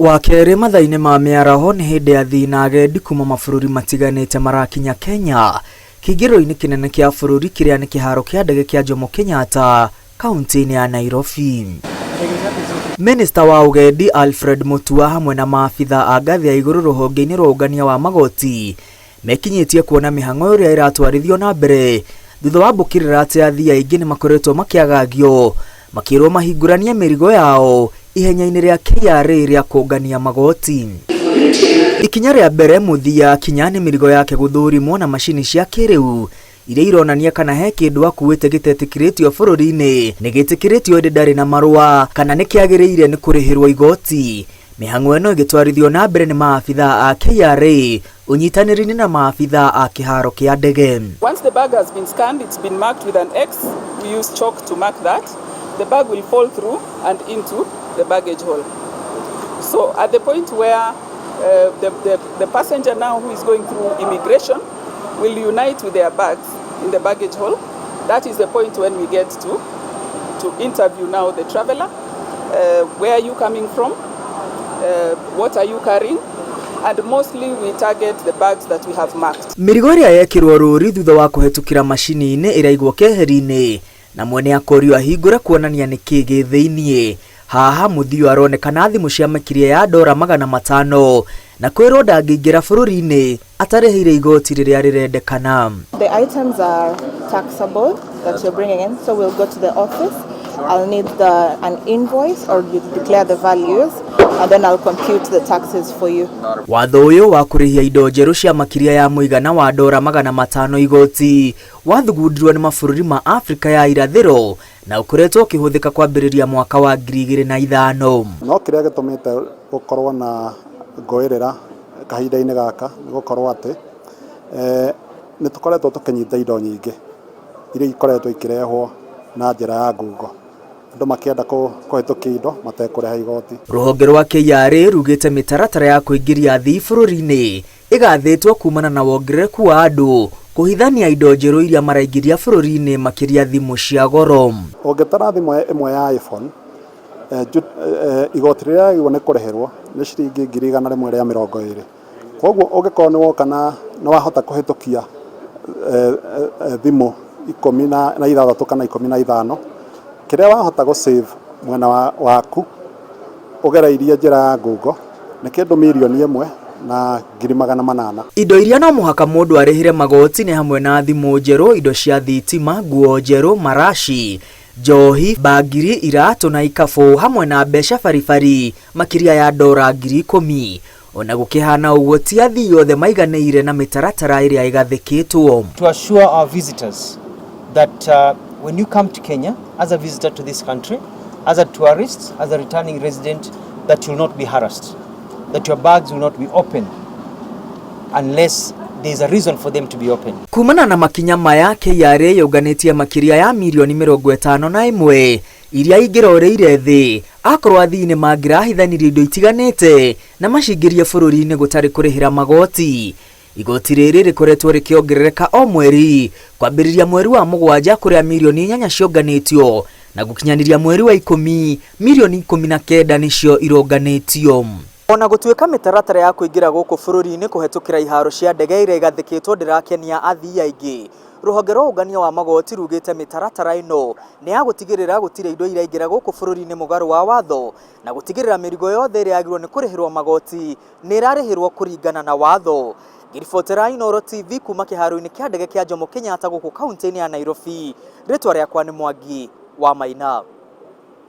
Wa kerĩ mathaa-inĩ ma mĩaraho nĩ hĩndĩ athii na agendi kuma mabũrũri matiganĩte marakinya Kenya kĩingĩrĩro-inĩ kĩnene kĩa bũrũri kĩrĩa nĩ kĩharo kĩa ndege kĩa Jomo Kenyatta kaunti-inĩ ya Nairobi. Minista wa ũgendi Alfred Mutua hamwe na maabitha a ngathĩ ya igũrũ rũhonge-inĩ rwa ũngania wa magoti mekinyĩtie kuona mĩhang'o ĩrĩa ĩratwarithio na mbere thutha wa mbũkĩrĩra atĩ athii aingĩ nĩ makoretwo makĩagagio makĩrwo mahingũranie mĩrigo yao ihenya-inĩ rĩa KRA rĩa kũngania magoti. Ikinya rĩa mbere mũthia akinya nĩ mĩrigo yake gũthũrimwo na macini cia kĩrĩu iria ironania kana he kĩndũ akuĩte gĩtetĩkĩrĩtio bũrũri-inĩ, nĩ gĩtĩkĩrĩtio ĩndĩ ndarĩ na marũa, kana nĩ kĩagĩrĩire nĩ kũrĩhĩrwo igoti. Mĩhang'o ĩno ĩgĩtwarithio na mbere nĩ maabitha a KRA ũnyitanĩri-inĩ na maabitha a kĩharo kĩa ndege. Once the bag has been scanned, it's been marked with an X. We use chalk to mark that. The bag will fall through and into the baggage hall. So at the point where the passenger now who is going through immigration will unite with their bags in the baggage hall, that is the point when we get to interview now the traveler. Where are you coming from? What are you carrying? And mostly we target the bags that we have marked. Mĩrigo ĩrĩa yekĩrwo rũri thutha wa kũhetũkĩra macini-inĩ ĩraigwo keheri-inĩ na mwene akorio ahingũre kuonania nĩ kĩĩ gĩ thĩiniĩ. Haha mũthii aronekana thimũ cia makĩria ya dora 500 na kwĩrwo ndangĩingĩra bũrũri-inĩ atarĩhĩire igoti rĩrĩa rĩrendekana. The items are taxable that you're bringing in, so we'll go to the office. I'll need an invoice or you declare the values, and then I'll compute the taxes for you. Watho ũyũ wa kũrĩhia indo njerũ cia makĩria ya mũigana wa dora 500 igoti wathugundirwo nĩ mabũrũri ma Afrika ya irathĩro na ũkoretwo ũkĩhũthĩka kwambĩrĩria mwaka wa 2005. No kĩrĩa gĩtũmĩte gũkorwo na ngũĩrĩra kahinda-inĩ gaka nĩ gũkorwo atĩ nĩ tũkoretwo tũkĩnyita indo nyingĩ iria ikoretwo ikĩrehwo na njĩra ya ngungo, andũ makĩenda kũhĩtũkia indo matekũrĩha igoti. Rũhonge rwa KRA rugĩte mĩtaratara ya kũingĩria athii bũrũri-inĩ ĩgathĩtwo kumana na wongerereku wa andũ kũhithania indo njerũ iria maraingĩria bũrũri-inĩ, makĩria thimũ cia goro. Ũngĩtara thimũ ĩmwe ya iPhone, igoti rĩrĩa rĩagĩrĩirwo nĩ kũrĩhĩrwo nĩ ciringi 120,000. Koguo ũngĩkorwo nĩ woka na nĩ wahota kũhĩtũkia thimũ 16 kana 15, kĩrĩa wahota gũ save mwena waku ũgereirie njĩra ya ngungo nĩ kĩndũ 1,800,000. Indo iria no mũhaka mũndũ arĩhĩre magoti nĩ hamwe na thimũ njerũ, indo cia thitima, nguo njerũ, maraci, njohi, bangiri, iratũ na ikabũ hamwe na mbeca baribari makĩria ya dora 10,000. Ona gũkĩhana ũguo, ti athii othe maiganĩire na mĩtaratara ĩrĩa ĩgathĩkĩtwo. To assure our visitors that when you come to Kenya as a visitor to this country, as a tourist, as a returning resident, that you'll not be harassed, that your bags will not be open unless there is a reason for them to be open. Kumana na makinya maya, KRA yũnganĩtie makĩria ya mirioni 51 iria ingĩroreire thĩ akorwo athii nĩ mangĩrahithanirie indo itiganĩte na macingĩrie bũrũri-inĩ gũtarĩ kũrĩhĩra magoti. Igoti rĩrĩ rĩkoretwo rĩkĩongerereka o mweri kwambĩrĩria mweri wa 7, kũrĩa mirioni 8 cionganĩtio, na gũkinyanĩria mweri wa 10 mirioni 19 nĩcio ironganĩtio. Ona gũtuĩka mĩtaratara ya kũingĩra gũkũ bũrũri-inĩ kũhetũkĩra iharo cia ndege iria igathĩkĩtwo ndĩrakenia athii aingĩ, rũhonge rwa ũngania wa magoti rugĩte mĩtaratara ĩno nĩ ya gũtigĩrĩra gũtirĩ indo iraingĩra gũkũ bũrũri-inĩ mũgarũ wa watho na gũtigĩrĩra mĩrigo yothe ĩrĩa yagĩrĩirwo nĩ kũrĩhĩrwo magoti nĩ ĩrarĩhĩrwo kũringana na watho. Ngĩribotera Inooro TV kuma kĩharo-inĩ kĩa ndege kĩa Jomo Kenyatta gũkũ kaunti-inĩ ya Nairobi, rĩtwa rĩakwa nĩ Mwangi wa Maina.